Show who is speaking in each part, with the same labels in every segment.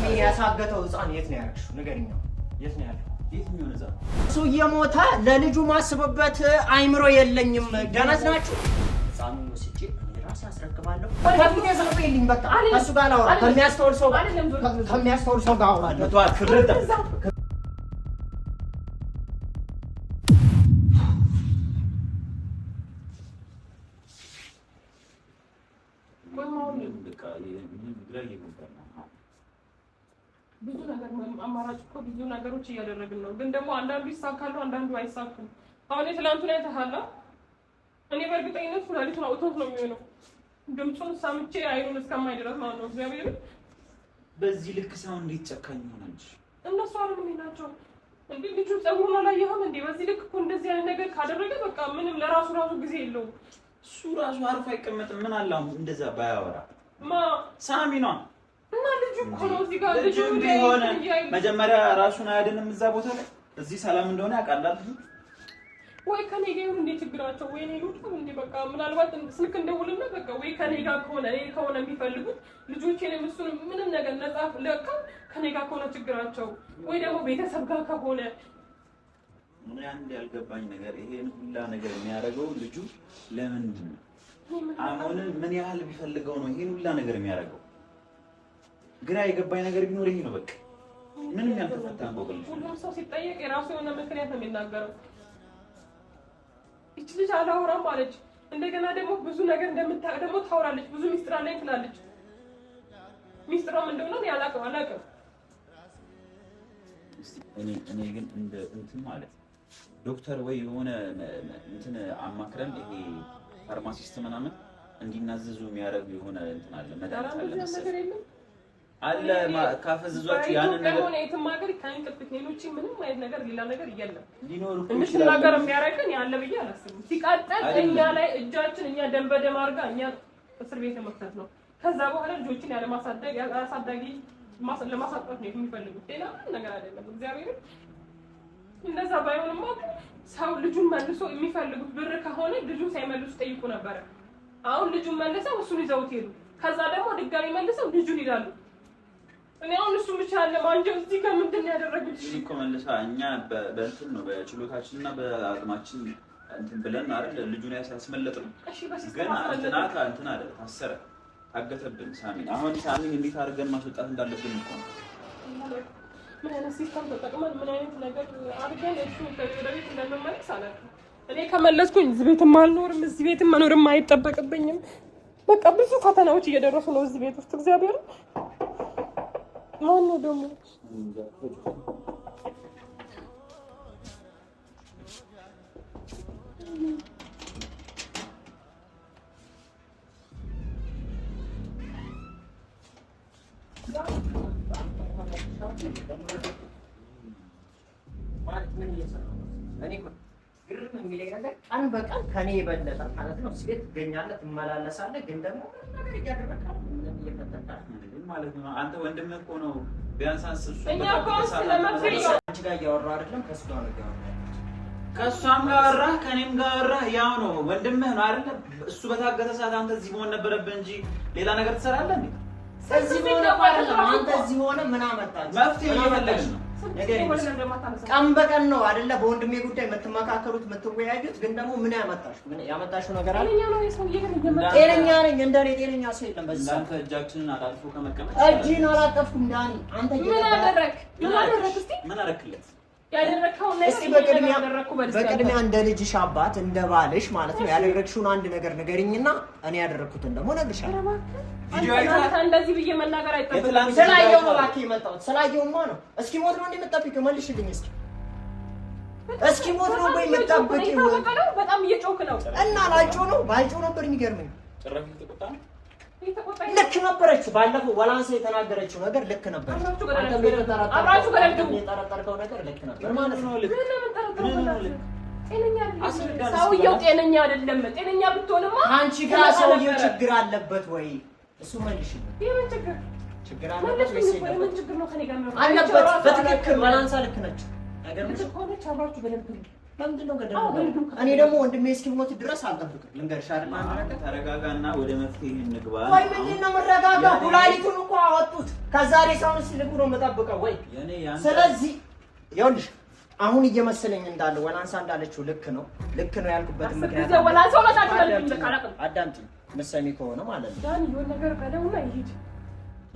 Speaker 1: ወንድሜን ያሳገተው ህፃን የት ነው ያደረግሽው? ንገሪኝ። የት ነው ያለው?
Speaker 2: የትኛውን ህፃን?
Speaker 1: እሱ እየሞተ ለልጁ ማስብበት አይምሮ የለኝም። ደነዝ ናችሁ። ህፃኑን ወስጄ እኔ ራሴ አስረክባለሁ። ከፊቴ ዞር በይልኝ። በቃ ከእሱ ጋር አላወራም። ከሚያስተውል ሰው ጋር አወራለሁ።
Speaker 3: ብዙ ነገር አማራጭ እኮ ብዙ ነገሮች እያደረግን ነው። ግን ደግሞ አንዳንዱ ይሳካሉ፣ አንዳንዱ አይሳኩም። አሁን የትላንቱ ላይ ተሃላ እኔ በእርግጠኝነት ኩላሊቱን አውጥቶት ነው የሚሆነው። ድምፁን ሰምቼ አይኑን እስከማይ ድረስ ማለት ነው። እግዚአብሔር
Speaker 2: በዚህ ልክ ሰው እንዴት ጨካኝ ይሆናል?
Speaker 3: እነሱ አረም ናቸው እንዴ? ልጁ ፀጉሩን አላየህም እንዴ? በዚህ ልክ እኮ እንደዚህ አይነት ነገር ካደረገ በቃ ምንም ለራሱ ራሱ ጊዜ የለውም።
Speaker 2: እሱ ራሱ አርፎ አይቀመጥም። ምን አለ አሁን እንደዛ ባያወራ
Speaker 3: ማ
Speaker 2: ሳሚ ነው
Speaker 3: እና ልጁ እኮ ነው እዚህ ጋር ልጁ
Speaker 2: ቢሆን መጀመሪያ ራሱን አያድንም። እዛ ቦታ ላይ እዚህ ሰላም እንደሆነ ያውቃል።
Speaker 3: ወይ ከኔ ጋር ይሁን እንዴ ችግራቸው፣ ወይ እኔ ልውጣ እንዴ? በቃ ምናልባት ስልክ እንደውልና በቃ ወይ ከኔ ጋር ከሆነ እኔ ከሆነ የሚፈልጉት ልጆቼንም እሱንም ምንም ነገር ነጻ ለቀው ከኔ ጋር ከሆነ ችግራቸው፣ ወይ ደግሞ ቤተሰብ ጋር ከሆነ
Speaker 2: ምን አንድ ያልገባኝ ነገር ይሄን ሁላ ነገር የሚያደርገው ልጁ ለምንድን ነው? አሁን ምን ያህል ቢፈልገው ነው ይሄን ሁላ ነገር የሚያደርገው? ግራ የገባኝ ነገር ቢኖር ይሄ ነው። በቃ ምንም ያልተፈታ እንቆቅልሽ።
Speaker 3: ሁሉም ሰው ሲጠየቅ የራሱ የሆነ ምክንያት ነው የሚናገረው። ይቺ ልጅ አላወራም አለች። እንደገና ደግሞ ብዙ ነገር እንደምታውቅ ደግሞ ታወራለች። ብዙ ሚስጥር አለኝ ትላለች። ሚስጥሯም እንደሆነ እኔ አላውቅም አላውቅም።
Speaker 2: እኔ ግን እንደ እንትን ማለት ዶክተር ወይ የሆነ እንትን አማክረን ይሄ pharmacist ምናምን እንዲናዘዙ የሚያደርጉ የሆነ እንትን አለ መድኃኒት አለ መሰለኝ አለ ካፈዘዟቸው ያንን ነገር
Speaker 3: ሆነ የትም ሀገር ከእንቅልፍ ውጪ ምንም አይነት ነገር ሌላ ነገር የለም።
Speaker 2: ሊኖር እኮ
Speaker 3: እንድትናገር የሚያደርገን ያለ ብዬ አላስብም። ሲቀጥል እኛ ላይ እጃችን እኛ ደም በደም አድርጋ እኛ እስር ቤት መክተት ነው። ከዛ በኋላ ልጆችን ያለማሳደግ አሳዳጊ ለማሳጣት ነው የሚፈልጉት። ሌላ ምንም ነገር አይደለም። እግዚአብሔርን እንደዛ ባይሆንማ ሰው ልጁን መልሶ የሚፈልጉት ብር ከሆነ ልጁን ሳይመልሱ ጠይቁ ነበረ። አሁን ልጁን መልሰው እሱን ይዘውት ሄዱ። ከዛ ደግሞ ድጋሚ መልሰው ልጁን ይላሉ። እኔ አሁን እሱ ብቻ አለ ማንጀው እዚህ ጋር ምንድን ነው ያደረጉት?
Speaker 2: እሺ እኮ መልሳ እኛ በእንትን ነው በችሎታችን እና በአቅማችን እንትን ብለን አይደል ልጁን ያስመለጥ ነው። ግን እንትና እንትን አለ ታሰረ፣ ታገተብን ሳሚን። አሁን ሳሚን እንዴት አድርገን ማስወጣት እንዳለብን እኮ ነው።
Speaker 3: ምን አይነት system ተጠቅመን ምን አይነት ነገር አድርገን እሱ ወደ ቤት እንደምመለስ አላውቅም። እኔ ከመለስኩኝ እዚህ ቤትም አልኖርም፣ እዚህ ቤትም መኖርም አይጠበቅብኝም። በቃ ብዙ ፈተናዎች እየደረሱ ነው እዚህ ቤት ውስጥ እግዚአብሔር ማነው ደግሞ
Speaker 1: ግርም የሚለኝ ነገር ቀን በቀን ከኔ የበለጠ ማለት ነው እዚህ ቤት ትገኛለህ፣ ትመላለሳለህ፣ ግን ደግሞ ምንም ነገር እያደረግህ ምንም እየፈጠርክ
Speaker 2: ማለት ነው። አንተ ወንድምህ እኮ ነው። ቢያንስ አንስ እሱ
Speaker 3: እኛ እኮ ስለመፍሪ
Speaker 1: አንቺ ጋር እያወራሁ አይደለም፣ ከእሱ ጋር ነው እያወራሁ ያለሁት።
Speaker 2: ከእሷም ጋር አወራህ ከእኔም ጋር አወራህ፣ ያው ነው ወንድምህ ነው አይደለ? እሱ በታገተ ሰዓት አንተ እዚህ መሆን ነበረብህ እንጂ ሌላ ነገር ትሰራለህ እንዴ?
Speaker 1: እዚህ ሆነ አይደለም አንተ እዚህ ሆነ ምን አመጣችሁ?
Speaker 2: መፍትሄ እየፈለግን ነው።
Speaker 1: ቀን በቀን ነው አይደለ? በወንድሜ ጉዳይ የምትመካከሩት የምትወያዩት፣ ግን ደግሞ ምን ያመጣሽ ምን ያመጣሽው ነገር አለ? ጤነኛ ነኝ፣ እንደኔ ጤነኛ ሰው የለም። በዚህ ሰዓት
Speaker 2: አንተ እጃችንን አላልፎ ከመቀመጥ
Speaker 1: እጅን አላጠፍኩም። ዳኒ አንተ
Speaker 3: ምን አደረክ? ምን አደረክ? እስቲ
Speaker 2: ምን አደረክለት?
Speaker 1: እስቲ በቅድሚያ እንደ ልጅሽ አባት እንደ ባልሽ ማለት ነው ያደረግሽውን አንድ ነገር ንገሪኝና እኔ ያደረግኩትን ደግሞ እነግርሻለሁ።
Speaker 3: እንደዚህ ብዬ መናገር አይጠበቅም።
Speaker 1: ስላየው ነው እባክህ የመጣሁት፣ ስላየውማ ነው። እስኪ ሞት ነው እንደ የምትጠብቂው? መልሽልኝ እስኪ። እስኪ ሞት ነው ወይ የምትጠብቂው?
Speaker 3: በጣም እየጮክ ነው።
Speaker 1: እና ላልጮህ ነው ባልጮህ ነበር የሚገርመኝ። ልክ ነበረች። ባለፈው ወላንሳ የተናገረችው ነገር ልክ ነበረች። የጠረጠርከው ነገር ልክ ነበር ማለት ነው።
Speaker 3: ሰውየው ጤነኛ አይደለም። ጤነኛ ብትሆንማ
Speaker 1: አንቺ ጋር ሰውየው ችግር አለበት ወይ? እሱ መልሽልኝ።
Speaker 3: የምን ችግር
Speaker 1: ችግር አለበት ወይስ
Speaker 3: የምን ችግር ነው? ከእኔ ጋር
Speaker 1: አለበት። በትክክል ወላንሳ ልክ ነች። ለምንድን ነው ገደል? እኔ ደግሞ ወንድሜ እስኪሞት ድረስ አልጠብቅም። ልንገርሽ አይደል? አንድ ነገር
Speaker 2: ተረጋጋና ወደ መፍትሄ እንግባ።
Speaker 1: ወይ ምንድን ነው የምረጋጋው? ኩላሊቱን እኮ አወጡት። ከዛ ሬሳውን ሲልኩ ነው የምጠብቀው። ወይ ስለዚህ ይኸውልሽ አሁን እየመሰለኝ እንዳለ ወላንሳ እንዳለችው ልክ ነው፣ ልክ ነው ያልኩበት ምክንያት አዳምጪኝ፣ ምሰሚ ከሆነ ማለት ነው።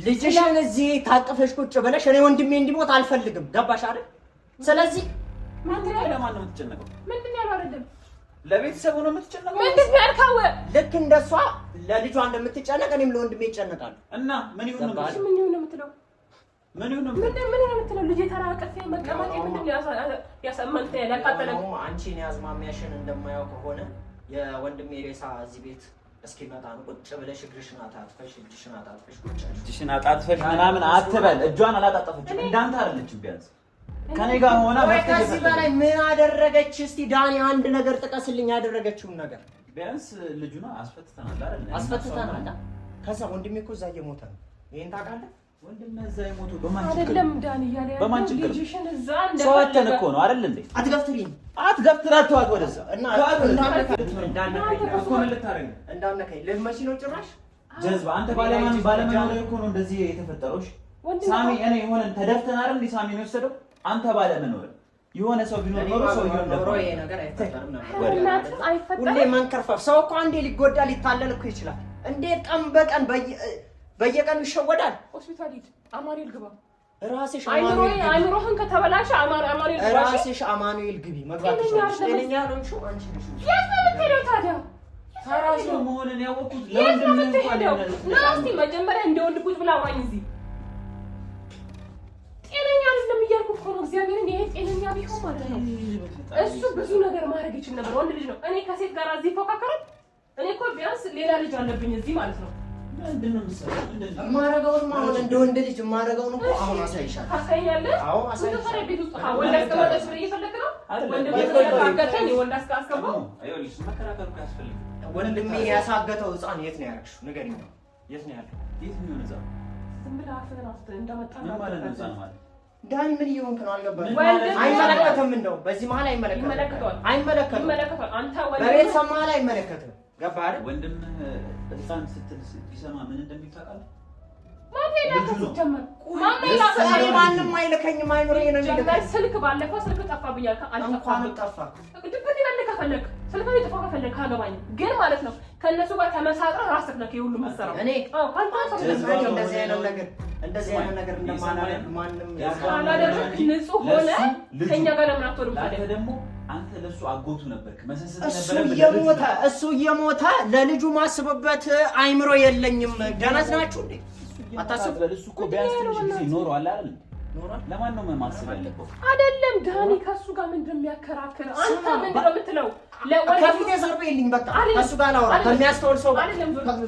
Speaker 1: ልጅሽን እዚህ ታቅፈሽ ቁጭ ብለሽ እኔ ወንድሜ እንዲሞት አልፈልግም። ገባሽ አይደል? ስለዚህ
Speaker 2: ለማን ነው የምትጨነቀው?
Speaker 3: ምንድን ነው ያለው? አይደለም
Speaker 2: ለቤተሰቡ ነው የምትጨነቀው?
Speaker 3: ምንድን ነው ያልከው?
Speaker 1: ልክ እንደሷ ለልጇ እንደምትጨነቅ እኔም ለወንድሜ እጨነቃለሁ።
Speaker 2: እና ምን ይሁን ነው
Speaker 3: ምን ይሁን ነው የምትለው?
Speaker 2: ምን ይሁን ነው
Speaker 3: ምን ነው የምትለው? ልጄ ተራቀፈ መቀመጤ ምንድን ነው ያሰመንተ ያቃጠለ
Speaker 1: አንቺን ያዝማሚያሽን እንደማያውቅ ከሆነ የወንድሜ ሬሳ እዚህ ቤት እስኪመጣ ነው ቁጭ ብለሽ እግርሽን አጣጥፈሽ እጅሽን አጣጥፈሽ ቁጭ
Speaker 2: እጅሽን አጣጥፈሽ ምናምን አትበል። እጇን አላጣጠፈችም፣ እንዳንተ አይደለችም። ቢያንስ ከኔ ጋር ሆና
Speaker 1: ከዚህ በላይ ምን አደረገች? እስቲ ዳኒ አንድ ነገር ጥቀስልኝ፣ ያደረገችውን ነገር።
Speaker 2: ቢያንስ ልጁን አስፈትተናል አይደል?
Speaker 1: አስፈትተናል። ከዛ ወንድሜ እኮ እዛ እየሞተ ነው። ይሄን ታውቃለህ?
Speaker 2: ወንድሜ እዛ የሞተው በማን ችግር
Speaker 3: አይደለም ዳኒ እያለ ያለው
Speaker 2: በማን ችግር?
Speaker 3: ልጅሽን እዛ
Speaker 2: ሰው አተን እኮ ነው አይደል እንዴ?
Speaker 1: አትገፍትሪኝ፣
Speaker 2: አትገፍትራት፣ ተዋት ወደዛ
Speaker 1: እና እንዳነካኝ ልመቺ ነው ጭራሽ
Speaker 2: ጀዝባ። አንተ ባለማን ባለመኖር እኮ ነው እንደዚህ የተፈጠረው። ሳሚ እኔ የሆነ ተደፍተን አይደል እንዴ ሳሚ ነው የወሰደው። አንተ ባለመኖር የሆነ ሰው ቢኖር ኖሮ ሰው ይሆን
Speaker 1: ነበር። ይሄ ነገር አይፈጠርም ነበር። ሁሌ መንከርፈፍ። ሰው እኮ አንዴ ሊጎዳ ሊታለል እኮ ይችላል። እንዴት ቀን በቀን በየቀኑ ይሸወዳል።
Speaker 3: ሆስፒታል ሂድ፣ አማኑኤል ግባ።
Speaker 1: ራስሽ
Speaker 3: አይምሮህን ከተበላሸ አማኑኤል ግባ።
Speaker 1: ራስሽ አማኑኤል ግቢ መግባት ትችላለሽ። ጤነኛ ነው አንቺ ነሽ።
Speaker 3: የት ነው የምትሄደው ታዲያ?
Speaker 2: ተራ ሰው መሆንን ያወቅሁት
Speaker 3: የት ነው የምትሄደው? ና እስኪ መጀመሪያ እንደ ወንድ ቁጭ ብላ አውራኝ እዚህ። ጤነኛ አይደለም እያልኩ እኮ ነው። እግዚአብሔርን ይሄ ጤነኛ ቢሆን ማለት ነው እሱ ብዙ ነገር ማድረግ ይችል ነበር። ወንድ ልጅ ነው። እኔ ከሴት ጋር እዚህ ይፎካከራል። እኔ እኮ ቢያንስ ሌላ ልጅ አለብኝ እዚህ ማለት ነው።
Speaker 1: የማደርገውን አሁን እንደ ወንድ ልጅ የማደርገውን እኮ አሁን አሳይሻለሁ።
Speaker 3: ታሳይኛለህ?
Speaker 1: አዎ አሳይሻለሁ።
Speaker 3: ቤት ውስጥ ወንድ አስቀመጠች ብለህ እየፈለክ ነው? ወንድ አስገባው።
Speaker 1: ወንድሜ ያሳገተው ሕፃን የት ነው ያደረግሽው? ንገሪኝ። የት ነው ያለው?
Speaker 3: ዝም ብለህ አፍህን አውጥተህ እንዳመጣህ
Speaker 1: ዳኒ ምን እየሆንክ ነው? አልገባኝም። አይመለከትም። እንደው በዚህ መሀል አይመለከትም። አይመለከትም። በቤተሰብ መሀል አይመለከትም። ገባህ አይደል?
Speaker 2: ወንድምህ ሕፃን ስትል ቢሰማ ምን እንደሚል ታውቃለህ?
Speaker 1: እኔ ማንም አይልከኝም። አይምሮዬ ነው የሚልከኝ።
Speaker 3: ስልክ ባለፈው ስልክ ጠፋብኝ
Speaker 1: እንኳንም ጠፋ።
Speaker 3: ድብር ይበል ከፈለክ ስልክ ይጥፋ ከፈለክ አገባኝ። ግን ማለት ነው ከእነሱ ጋር ተመሳጥረህ ራስህ ነህ ይሄ ሁሉ የምትሰራው።
Speaker 1: እኔ እንደዚህ አይነት ነገር እንደዚህ አይነት ነገር እንደማላደርግ ማንም
Speaker 3: ካላደረግክ ንጹህ ሆነ ከእኛ ጋር ለምን አትሆንም? ታዲያ
Speaker 2: ደግሞ አንተ ለሱ አጎቱ ነበርክ። መሰሰት
Speaker 1: እሱ እየሞተ ለልጁ ማስብበት አይምሮ የለኝም። ደነዝ ናችሁ እንዴ? አታስብ።
Speaker 2: እሱ እኮ ቢያንስ ትንሽ ጊዜ ኖሯል አይደል? ለማን ነው ማሰብ ያለበት?
Speaker 3: አይደለም ዳኒ፣ ከእሱ ጋር ምንድን ነው የሚያከራክር? አንተ ምንድን ነው የምትለው?
Speaker 1: ከፊቴ ዞር በይልኝ። በቃ ከእሱ ጋር አላወራም። ከሚያስተውል ሰው ጋር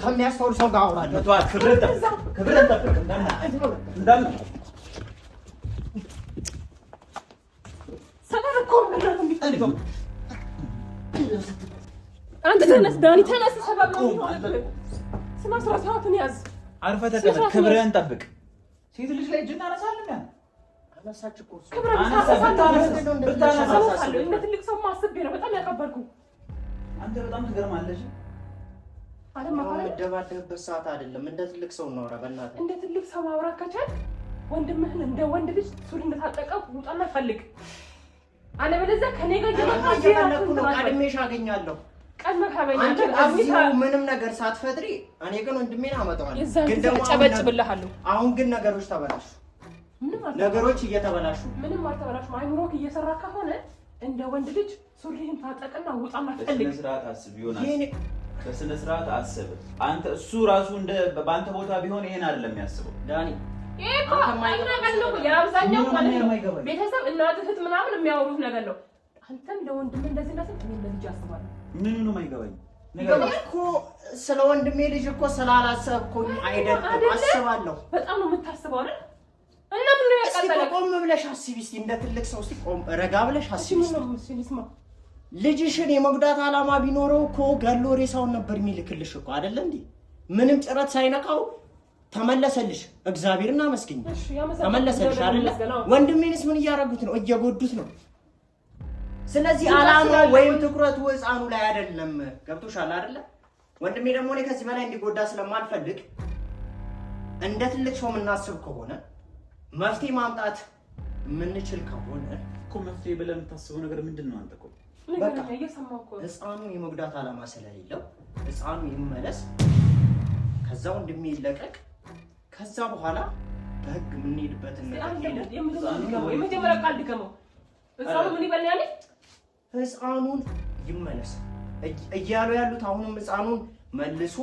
Speaker 1: ከሚያስተውል ሰው ጋር አወራለሁ።
Speaker 2: ክብርን ጠብቅ። እንዳለ
Speaker 3: ሰፈር እኮ ነው። አንተ ተነስ ዳኒ፣ ተነስ። ሰበብ ነው። ስነ ስርዓቱን ያዝ።
Speaker 2: አርፈህ ተቀመጥ። ክብርህን ጠብቅ። ሴት ልጅ ላይ እጅ እናነሳለን።
Speaker 3: እንደ ትልቅ ሰው አስቤ ነው በጣም ያከበርኩ።
Speaker 2: አንተ በጣም ትገርማለሽ።
Speaker 1: የምደባደብበት ሰዓት አይደለም። እንደ ትልቅ ሰው እናውራ። በእናትህ
Speaker 3: እንደ ትልቅ ሰው ማውራት ከቻልክ ወንድምህን እንደ ወንድ ልጅ ሱሪ እንደታጠቀ ውጣና ፈልግ። አለበለዚያ ከኔ ጋር
Speaker 1: እየፈለኩ ነው። ቀድሜሽ አገኛለሁ።
Speaker 3: ቀድመህ ካገኛለህ
Speaker 1: እዚሁ ምንም ነገር ሳትፈጥሪ፣ እኔ ግን ወንድሜን አመጣዋለሁ።
Speaker 3: ግን ደግሞ አጨበጭብልሃለሁ።
Speaker 1: አሁን ግን ነገሮች ተበላሹ። ነገሮች እየተበላሹ
Speaker 3: ምንም አልተበላሹም። አይምሮክ እየሰራ ከሆነ እንደ ወንድ ልጅ ሱሪህን ታጠቅና ውጣና ፈልግ።
Speaker 2: በስነ ስርዓት አስብ ዮናስ፣ በስነ ስርዓት አስብ። አንተ እሱ ራሱ እንደ በአንተ ቦታ ቢሆን ይሄን አይደለም የሚያስበው
Speaker 1: ዳኒ።
Speaker 3: ይሄ እኮ ነገር ነው የአብዛኛው ማለት ነው ቤተሰብ እናት፣ እህት ምናምን የሚያወሩት ነገር ነው። አንተም ለወንድም እንደዚህ እንዳስብ እኔም ለልጅ አስባለሁ።
Speaker 2: ምን ነው የማይገባኝ
Speaker 1: እኮ ስለ ወንድሜ ልጅ እኮ ስላላሰብኩኝ አይደለም፣ አስባለሁ።
Speaker 3: በጣም ነው የምታስበው አይደል? እና ምን ነው ያቃጠለህ?
Speaker 1: ቆም ብለሽ አስቢ እስኪ፣ እንደ ትልቅ ሰው እስኪ ቆም ረጋ ብለሽ አስቢ። ልጅሽን የመጉዳት ዓላማ ቢኖረው እኮ ገሎ ሬሳውን ነበር የሚልክልሽ እኮ አይደለ እንዴ? ምንም ጭረት ሳይነካው ተመለሰልሽ። እግዚአብሔርን አመስግኝ፣ ተመለሰልሽ አይደለ? ወንድሜንስ ምን እያደረጉት ነው? እየጎዱት ነው። ስለዚህ አላማው ወይም ትኩረቱ ህፃኑ ላይ አይደለም። ገብቶሻል አይደለ? ወንድሜ ደግሞ እኔ ከዚህ በላይ እንዲጎዳ ስለማልፈልግ እንደ ትልቅ ሰው የምናስብ ከሆነ መፍትሄ ማምጣት የምንችል ከሆነ
Speaker 2: እኮ መፍትሄ ብለህ የምታስበው ነገር ምንድን ነው? አንተ እኮ
Speaker 1: በቃ ህፃኑን የመጉዳት አላማ ስለሌለው ህፃኑ ይመለስ፣ ከዛ ወንድሜ ይለቀቅ፣ ከዛ በኋላ በህግ የምንሄድበትን ነገር
Speaker 3: የመጀመሪያ ቃል ድገመው። ህፃኑ ምን ይበል ያለኝ?
Speaker 1: ህፃኑን ይመለስ እያሉ ያሉት አሁንም ህፃኑን መልሶ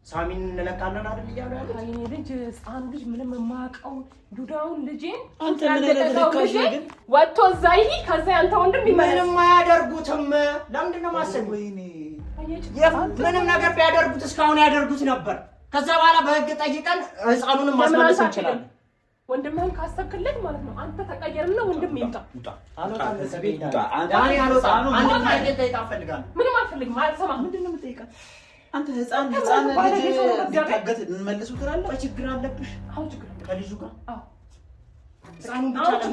Speaker 1: ሳሚን እንለቃለን አይደል እያሉ ያሉት።
Speaker 3: የእኔ ልጅ ህፃኑ ልጅ ምንም የማያውቀው ዱዳውን ልጄን
Speaker 2: አንተ ምን አይነት ርካሽ ነህ ግን
Speaker 3: ወጥቶ እዛ ይሂድ፣ ከዛ ያንተ ወንድም ይመለስ።
Speaker 1: ምንም አያደርጉትም። ለምንድን ነው ማሰብ? ምንም ነገር ቢያደርጉት እስካሁን ያደርጉት ነበር። ከዛ በኋላ በህግ ጠይቀን ህፃኑንም ማስመለስ እንችላለን።
Speaker 3: ወንድምህን ካሰብክለት ማለት ነው። አንተ ተቀየርና ወንድም ይምጣ። ምንም አልፈልግም። አልሰማህም።
Speaker 2: ምንድን ነው የምጠይቃት? አንተ ህፃን ህፃን ልጅ ቢታገት እንመልሰው ትላለህ።
Speaker 1: ችግር አለብሽ።
Speaker 3: አዎ ችግር አለብሽ
Speaker 1: ከልጁ ጋር።
Speaker 3: አዎ
Speaker 1: ህፃኑን ብቻ ለምን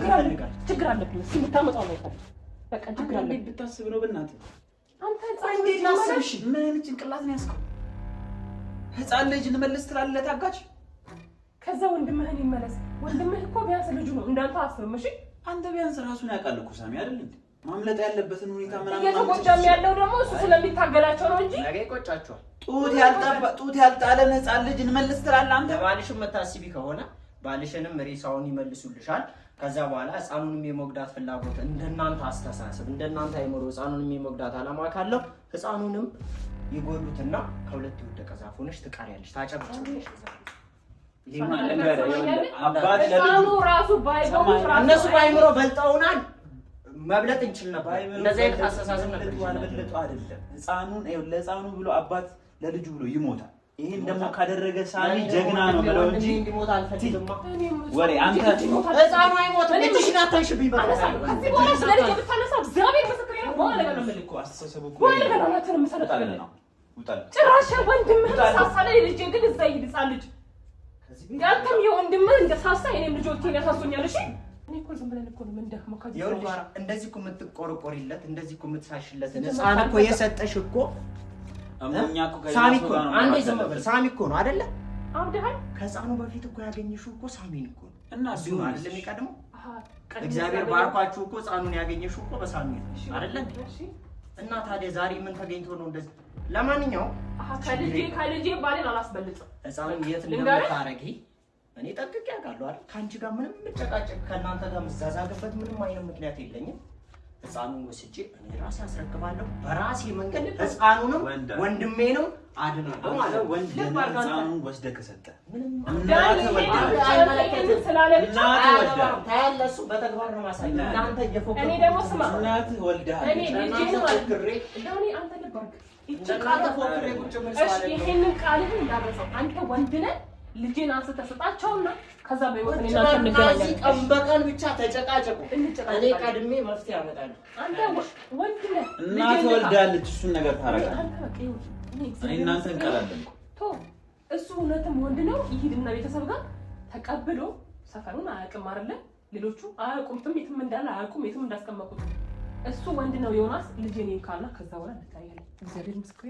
Speaker 3: ችግር አለብኝ። እስኪ የምታመጣው ነው በቃ ችግር አለብኝ።
Speaker 2: ብታስብ ነው በእናትህ።
Speaker 3: አንተ ህፃን
Speaker 1: እንዴት ላስብሽ?
Speaker 2: ምን አይነት ጭንቅላት ነው ያዝከው? ህፃን ልጅ እንመልስ ትላለህ ታጋች
Speaker 3: ከዛ ወንድምህን ይመለስ። ወንድምህ እኮ ቢያንስ ልጁ ነው እንዳንተ አስብም። እሺ
Speaker 2: አንተ ቢያንስ ራሱን ያውቃል እኮ ሳሚ አይደል እንዴ? ማምለጥ ያለበትን ሁኔታ ምናምን
Speaker 3: እየተጎዳም ያለው ደግሞ እሱ ስለሚታገላቸው ነው እንጂ
Speaker 1: ነገ ይቆጫቸዋል።
Speaker 2: ጡት ያልጣለን ህፃን ልጅ እንመልስ ትላለህ አንተ።
Speaker 1: ለባልሽም የምታስቢ ከሆነ ባልሽንም ሬሳውን ይመልሱልሻል። ከዛ በኋላ ህፃኑንም የመጉዳት ፍላጎት እንደናንተ አስተሳሰብ እንደናንተ አይምሮ ህፃኑንም የመጉዳት አላማ ካለው ህፃኑንም ይጎዱትና ከሁለት የወደቀ ዛፍ ሆነሽ ትቀሪያለሽ፣ ታጨብጭብሽ። እነሱ በአይምሮ በልጠውናል፣ መብለጥ እንችል ነበር። እንደዚህ አይነት አስተሳሰብ ነበር።
Speaker 2: አልበለጡ አይደለም። ህፃኑን ለህፃኑ ብሎ አባት ለልጁ ብሎ ይሞታል። ይሄን ደግሞ ካደረገ ሳሚ ጀግና ነው ብለው እንጂ ወሬ አንተ
Speaker 1: ህፃኑ አይሞትም። እጅሽን አታንሽብኝ። በቃ
Speaker 3: ከዚህ በኋላ ስለ ልጅ ብታነሳ እግዚአብሔር ምስክሬ ነው። በኋላ ነገር ነው የምልህ
Speaker 2: አስተሳሰቡ እኮ
Speaker 3: በኋላ ነገር ነው የምሰነጥቅልህ። ጭራሽ ወንድምህን ሳሳለ ልጄ ግን እዛ ይሂድ ህፃን ልጅ ያንተም የወንድምህ እንደሳሳ የእኔም ልጆቼን ያሳሱኛል። እሺ እኔ እኮ ዝም ብለን እኮ ነው የምንደክመው ከዚህ ሰው ጋር።
Speaker 1: እንደዚህ እኮ የምትቆረቆሪለት እንደዚህ እኮ የምትሳሽለት ህፃን እኮ የሰጠሽ እኮ ሳሚ እኮ ነው። አንዴ ዝም በል ሳሚ እኮ ነው አይደለ?
Speaker 3: አብደሃል።
Speaker 1: ከህፃኑ በፊት እኮ ያገኘሽው እኮ ሳሚን እኮ ነው።
Speaker 2: እና
Speaker 1: እሱ አይደለም የሚቀድመው። እግዚአብሔር ባርኳችሁ እኮ ህፃኑን ያገኘሽው እኮ በሳሚ ነው አይደለ? እና ታዲያ ዛሬ ምን ተገኝቶ ነው እንደዚህ? ለማንኛውም
Speaker 3: ከልጄ ባሌን አላስበልጥም።
Speaker 1: ህፃኑን የት እንደምታረጊ እኔ ጠንቅቄ አውቃለሁ አይደል? ከአንቺ ጋር ምንም የምጨቃጨቅ ከእናንተ ጋር የምዛዛግበት ምንም አይነት ምክንያት የለኝም። ህፃኑን ወስጄ እኔ ራሴ አስረክባለሁ በራሴ መንገድ። ህፃኑንም ወንድሜንም አድናለሁ ማለት ነው።
Speaker 2: ህፃኑን ወስደህ ከሰጠህ
Speaker 1: ታያለህ። እሱ በተግባር ነው ማሳየው። እናንተ እየፎከርኩ
Speaker 3: እኔ ደግሞ ስማ፣
Speaker 2: እናትህ ወልደሃለች።
Speaker 3: ይሄንን ቃልህን እንዳረሰው አንተ ወንድ ነህ። ልጄን አንስተህ ስጣቸውና ከዛ በህይወት እኔ እናንተ እንገናኛለን።
Speaker 1: ቀን በቀን ብቻ ተጨቃጨቁ። እኔ ቀድሜ መፍትሄ አመጣለሁ።
Speaker 3: አንተ ወንድ ነህ።
Speaker 2: እናትህ ወልዳለች። እሱን ነገር ታደርጋለህ። እኔ እናንተ እንቀላለን።
Speaker 3: እሱ እውነትም ወንድ ነው። ይሂድና ቤተሰብ ጋር ተቀብሎ ሰፈሩን አያውቅም አይደለ? ሌሎቹ አያውቁም፣ የትም እንዳለ አያውቁም፣ የትም እንዳስቀመጡት። እሱ ወንድ ነው ዮናስ። ልጄን ይንካና ከዛ በኋላ እንታያለን። እግዚአብሔር ምስክሬ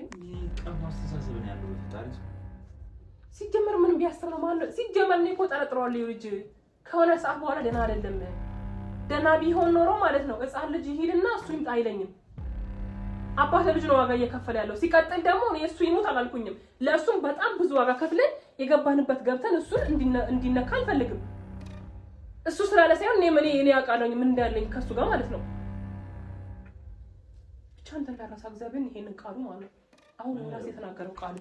Speaker 3: ነው።
Speaker 2: አስተሳሰብ ነው ያለው ፈጣሪ
Speaker 3: ሲጀመር ምን ቢያስብ ነው ማለት ነው? ሲጀመር እኔ እኮ ጠረጥረዋለሁ። ልጅ ከሆነ ሰዓት በኋላ ደህና አይደለም። ደህና ቢሆን ኖሮ ማለት ነው ሕፃን ልጅ ይሂድና እሱ ይምጣ አይለኝም። አባት ለልጁ ነው ዋጋ እየከፈለ ያለው። ሲቀጥል ደግሞ እኔ እሱ ይሙት አላልኩኝም። ለእሱም በጣም ብዙ ዋጋ ከፍለን የገባንበት ገብተን እሱን እንዲነካ አልፈልግም። እሱ ስላለ ሳይሆን እኔ እኔ አውቃለሁኝ ምን እንዳለኝ ከእሱ ጋር ማለት ነው። ብቻ አንተ እንዳረሳ እግዚአብሔርን ይሄንን ቃሉ ማለት ነው አሁን ራሴ የተናገረው ቃሉ